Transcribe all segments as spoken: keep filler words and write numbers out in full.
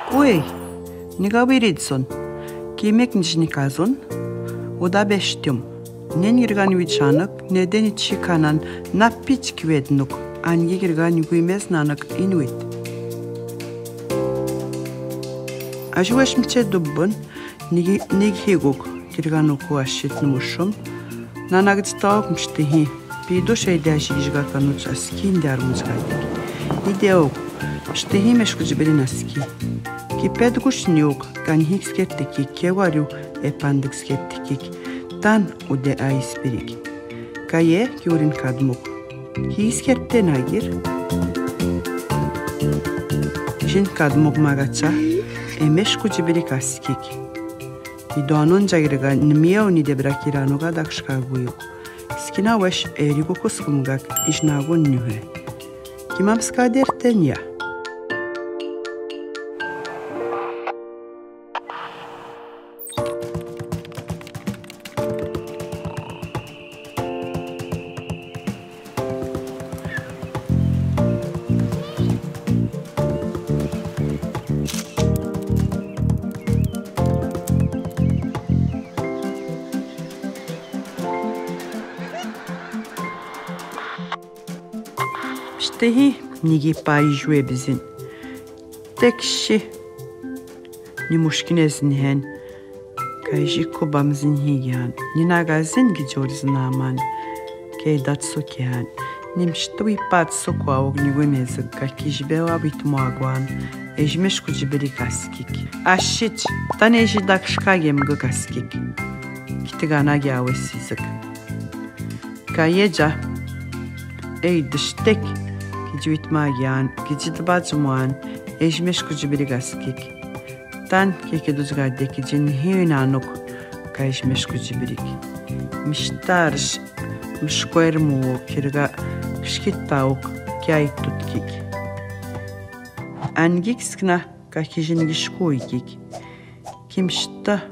Уй, ника виридзон. Кимик нижник азон. Уда бештим. Нэн гирган вичанок, неден ичи канан, напич киведнук. Анги гирган гуймез нанак инвит. Ажуэш мче дуббон, ниги, ниги хигук, гирган уку ашит нумушум. Нанагдтаук мштыхи. Пидуш эйдэ ажигижга кануч аски индэ армуч гайдык. Идеук, мштыхи мешкуджиберин аски. Кипедгуш ниук, канихикс кертыкик, кеварю эпандыкс кертыкик. Тан удэ айс пирик. Кае кюрин кадмук. Хигис керттэ на гир. Жин кадмук магача, э мешкуджиберик аскик. Идоанон жагирга нмеу нидебрак ирануга дакшка гуюк. Скина вэш эригу кускумгак ижнагун нюхэ. Кимамска дэртэн я. Мштыхи ниги пай жуэ бизин. Текши. Нимушкинэзэн хэн. Кайжи кубамзэн хигян. Нинагазэн гижорзэн аман. Кей дацу кеан. Нимштуй пацу куауг нигуй мезэг, каки жибева битмуагуан. Эжмеш куджиберик аскик. Ашич, тан эжи дакшка гемгэг аскик. Китэгана гяуэ сизэг. Каеджа. Эй, дыштек. Киджуитмагян, киджидбаджмуан, эжмеш куджиберик аскик. Тан кекедузгадэ киджин хинанук, каэжмеш куджиберик. Миштарш, мшкуэр муу, кирга кшкиттаук, кяй туткик. Ангикскна, каки жингишкуйкик. Кимшта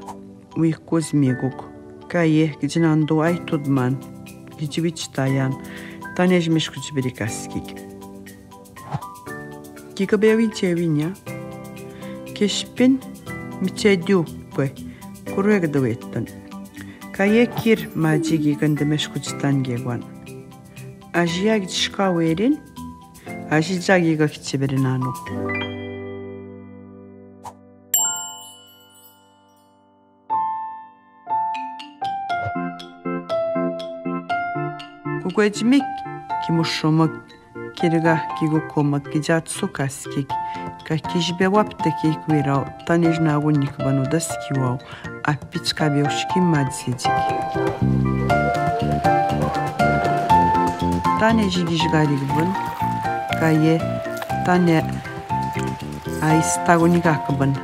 уйкуз мигук. Кае, киджин анду ай тудман. Киджи вичтаян. Тан эжмеш куджиберик аскик. Кика беви чевиня. Кешпин мчедю пэ. Куруэг дыветтан. Кае кир маджи гиган дымеш куджитан гегуан. Ажияг дишка верин. Ажиджаг гига кичеберин анук. Кугуэджмик, кимушумык, кирга кигукумык, киджатсук аскик, каки жибе вапта кик вирау, тан эжнагун никбан уда скивау, аппичка беушки мадзиджик. Тан эжи гижгарик бын, кае, тан э айстагуник акбын.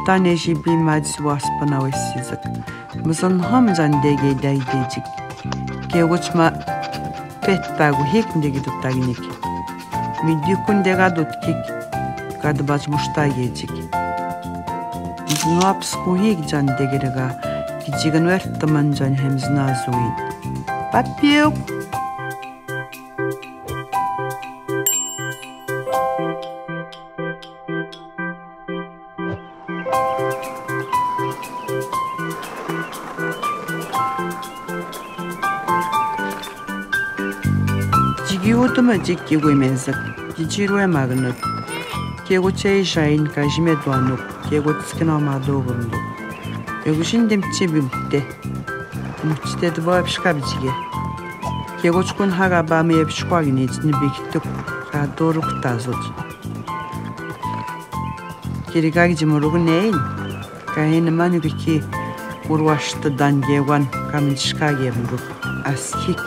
Тан эжи би мадз васпана вэссизык. Мзынхам жан деге дайдеджик. Кевучма петтагу хик деге дутагник. Мидюкун дега дуткик. Кадбач муштагеджик. Мзынуапску хик жан дегерга. Киджигэн вэртэмэн жан хэмзна зуин. Папиук. Жиги утума жикки гуймезэг, жижируэ магнет. Кегу чей жайн кажиме дуанук, кегу цкино мадугунду. Эгушин демчи бимтэ. Мчтэ дбоэбшка бжиге. Кегу чкун хага бамэ эбшкуагни ични бигтук, хадорук тазуч. Киргаг жимуруг нэйн. Каин манюгики урвашта дангеван камнишка гемруг. Аскик.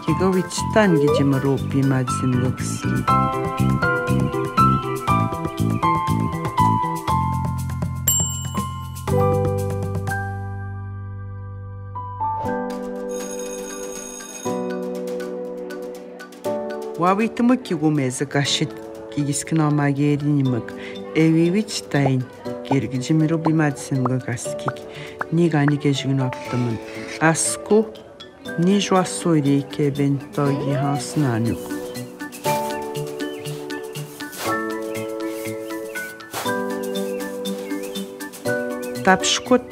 Киго вичтан ги жимуру пимадзин гогски. Вавитмук кигумэзэ кашит кигискнал магеринимук. Эвивидж тайн гир гижимиру би мадсэмгэ каскик. Нигани кежигнуаптамын. Аску нижуасури кебен тоги хаснаник. Табшкут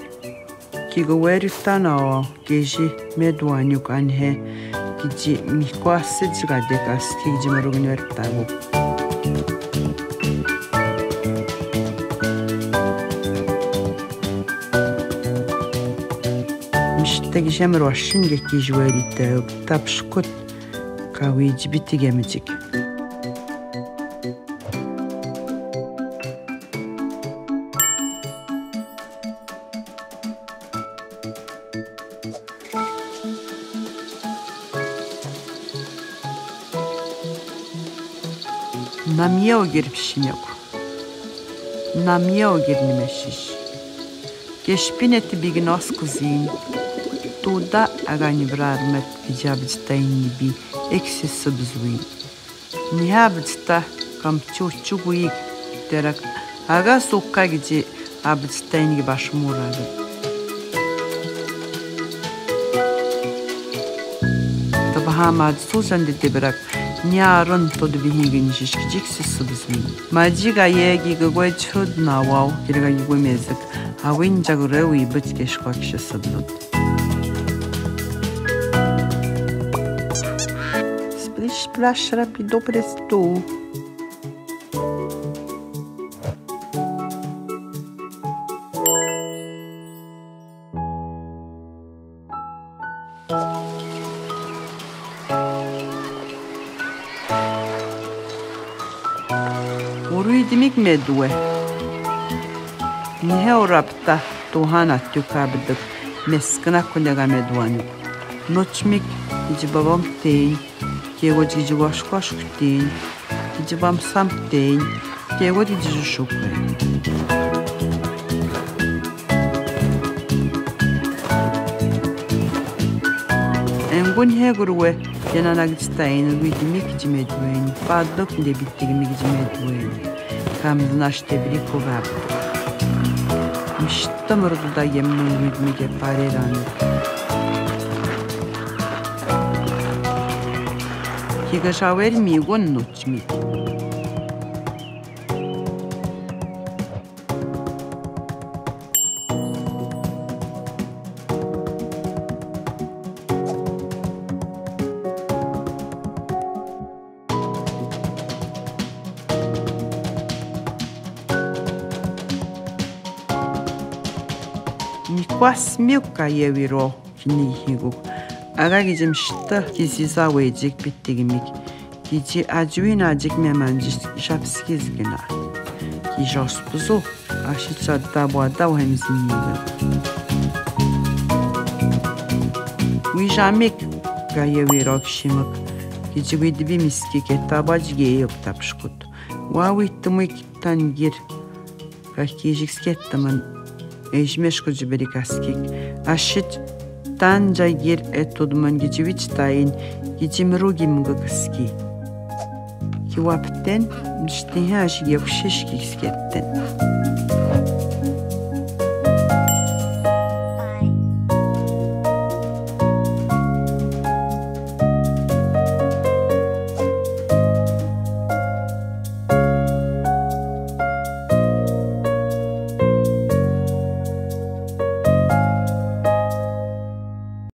кигуэри танао кежи медуанюк анхэ гижи михкуасэдж гадек аски гижимиру гинвэр табу. Мишта гижимиру ашингэ кижуэри тэб табшкут кавижи битиге мижик. Намъя огир пшинек. Намъя огир нимешиш. Кешпинэ тибигин оскузин. Туда агани брармет гижи абдтайни би эксэс сыбзуин. Нихэ абдта камчу чугуик дэрэг ага сукка гижи абдтайни башмурады. Табаха мадсузан дитибраг нярын тодбихигин жишкижик сисыбзуин. Маджига еги гэгуэ чудна вау кирга гигуэ мезэг. Авин жагрэ уйбыт кешкуакша сыбзут. Сплиш-сплаш, рапидо-престо. Уруйдмик медуэ. Нихэ урабта тухан аттюк абдык мескна кулега медуанюк. Ночмик гижи бабам тэнь, кегуэд гижи вашкашк тэнь, гижи бамсам тэнь, кегуэд гижи жушук тэнь. Энгунхэ гурвэ янанагдтайн уйдмик гижи медуэн, паддок дебиттигмик гижи медуэн. Камзнаш тебрик угаб. Мишта мурдуда емнун уйдмиге парераны. Кига шавер мигун ночмик. Никуас мюкка евиро. Кини хигук. Ага гижи мишта кизиза уэдик биттигмик. Гижи аджуин аджик меманджис шапсигиз гина. Гижи оспузу, аши чадда буада уэмзимига. Уйжамик, гае уйрок шимик. Гижи уйдби миски кетабач геек табшкут. Уа уйттымик тангир. Кахкижик скеттамын. Эжмешку жиберик аскик. Ашит тан жагир эт тудман гижи вичтаин, гижи мругим гыгыски. Киваптен, миштихе ашик евшишкик скеттен.